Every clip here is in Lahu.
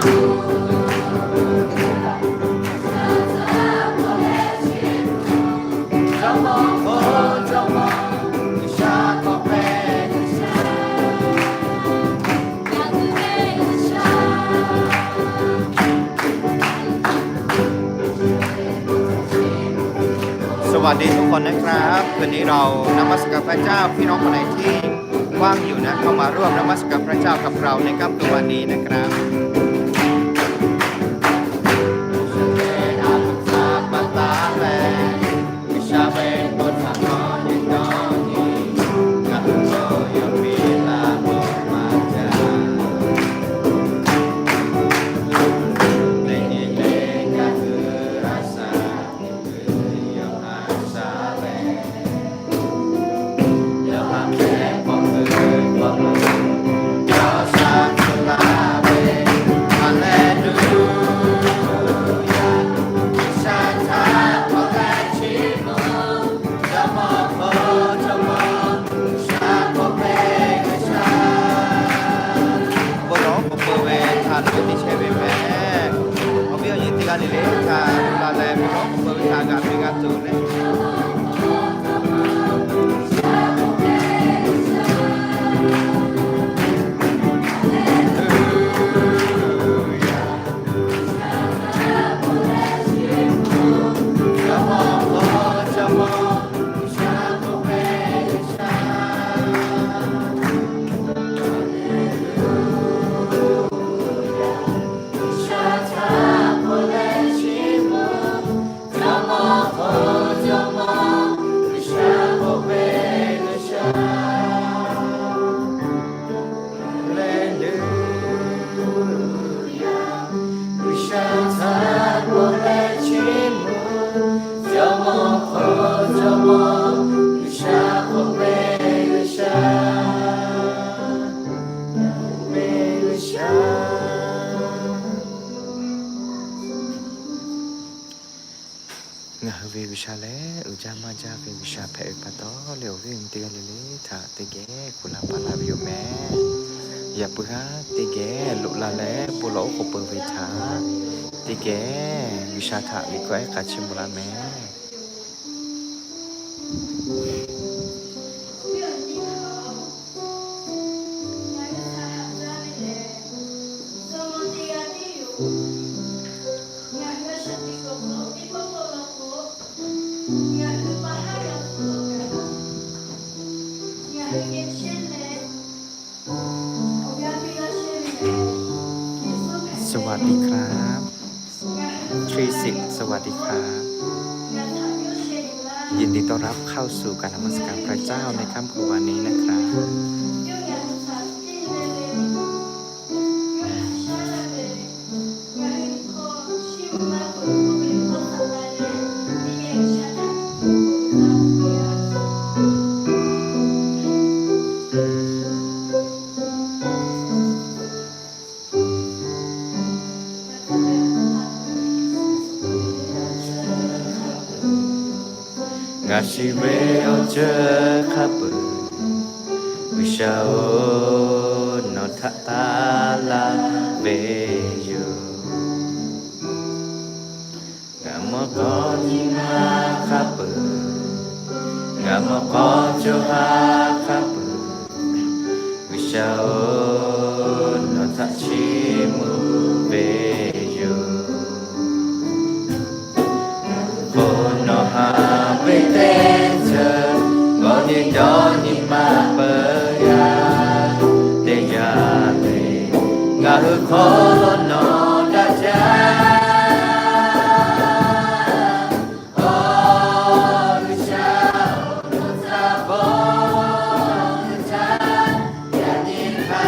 สวัสดีทุกคนนะครับ คืนนี้เรานมัสการพระเจ้า พี่น้องคนไหนที่ว่างอยู่นะ เข้ามาร่วมนมัสการพระเจ้ากับเราในค่ำคืนวันนี้นะครับ Bon lawˬ k'oˆ peuˬ ve htaꞈ teˇ geh te chehˇ ve mehˬ. Awˬ viˉ awˬ nyi teˇ g'aˇ le le htaꞈ la leh, bon lawˬ k'oˆ peuˬ ve htaꞈ g'a ve g'a tuˬ le. Ngaˬ hui ve G'uiˬsha lehˬ, uiˍ jaˇ maˇ jaˇ ve G'uiˬsha hpehꞈ ve pa taw, leh awˬ viˉ awˬ nyi teˇ g'aˇ le le htaꞈ teˇ geh kuˬ laˇ paˍ laˇ ve yoˬ mehˬ. Yaꞈ puiˉ haˉ teˇ geh loꞈ la leh, bon lawˬ oˉ k'oˆ peuˬ ve htaꞈ teˇ geh G'uiˬsha htaꞈ liꞈ kawˆ ehˉ k'a chiˇ mvuh laˇ mehˬ. Sawˍ vaˍ tiˍ hkaˍ. ทรีสิบ สวัสดีครับ ยินดีต้อนรับเข้าสู่การนมัสการพระเจ้าในค่ำคืนวันนี้นะครับ Ngaˬ shiˍ ve awˬ ceuˬ hk'a peuˬ, G'uiˬsha-oˬ, nawˬ htaꞈ taˇ laˇ ve yoˬ. Ngaˬ mawˇ k'aw nyi ma hk'a peuˬ, ngaˬ mawˇ k'aw co ha hk'a peuˬ, G'uiˬsha-oˬ, nawˬ htaꞈ chiˇ mvuh ve yoˬ. K'o, nawˬ haˍ ve teˇ ceuˬ k'awꞈ nyi dawˇ nyi ma peuˬ yaˇ teˇ yanˇ le, ngaˬ hui hk'aw lo nawˬ daꞈ jaˇ. Awˬ G'uiˬsha-oˬ, nawˬ htaꞈ bawˇ hui htaˇ yaꞈ nyi hk'a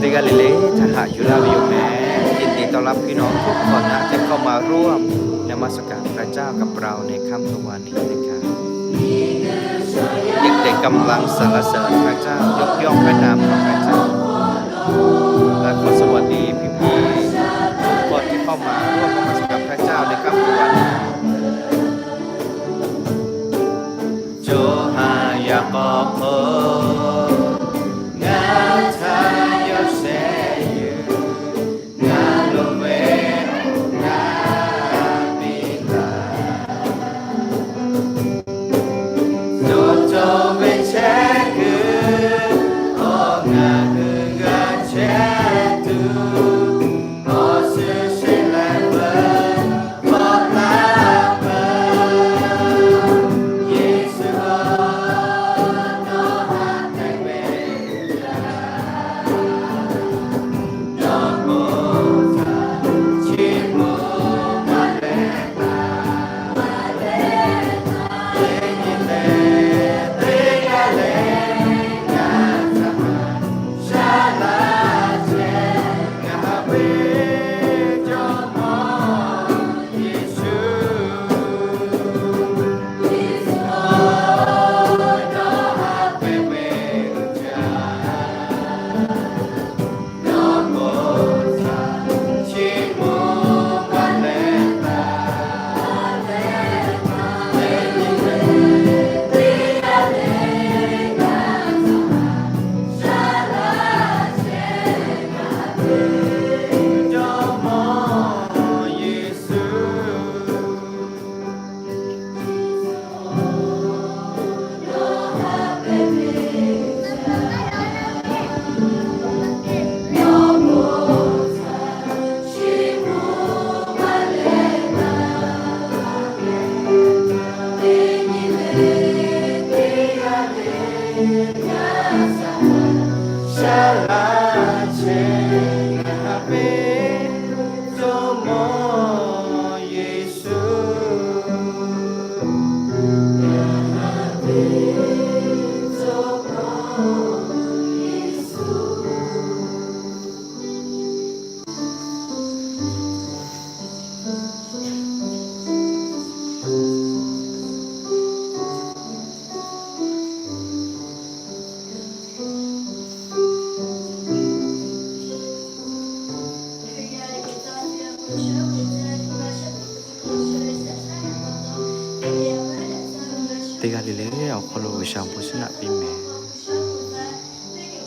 Teˇ g'aˇ le le htaꞈ haꞈ yuˬ laˇ ve yoˬ meh. ยินดีต้อนรับพี่น้องทุกคนนะ ที่เข้ามาร่วมนมัสการพระเจ้ากับเราในค่ำคืนวันนี้นะครับ เด็กๆกำลังสรรเสริญพระเจ้า ยกย่องพระนามของพระเจ้า และขอสวัสดีพี่ๆทุกคนที่เข้ามาร่วมนมัสการพระเจ้าในค่ำคืนวันนี้ Co ha yaꞈ k'aw hk'aw ngaˬ htaꞈ yawˇ sheh yuˬ, ngaˬ loˍ ve awˬ g'aˇ piˇ laˇ. Yawˇ cawˬ ve chehˇ kuiˬ awˬ ngaˬ hui g'a chehˇ tuˬ, awˬ suhˍ sheˍ leh peuˬ, k'awꞈ laˇ peuˬ. Yeˍsuˆ-oˬ, nawˬ haꞈ te ve Teˇ g'aˇ le le awˬ hk'aw lo G'uiˬsha awˬ bon shiˍ naꞈ piˇ meh.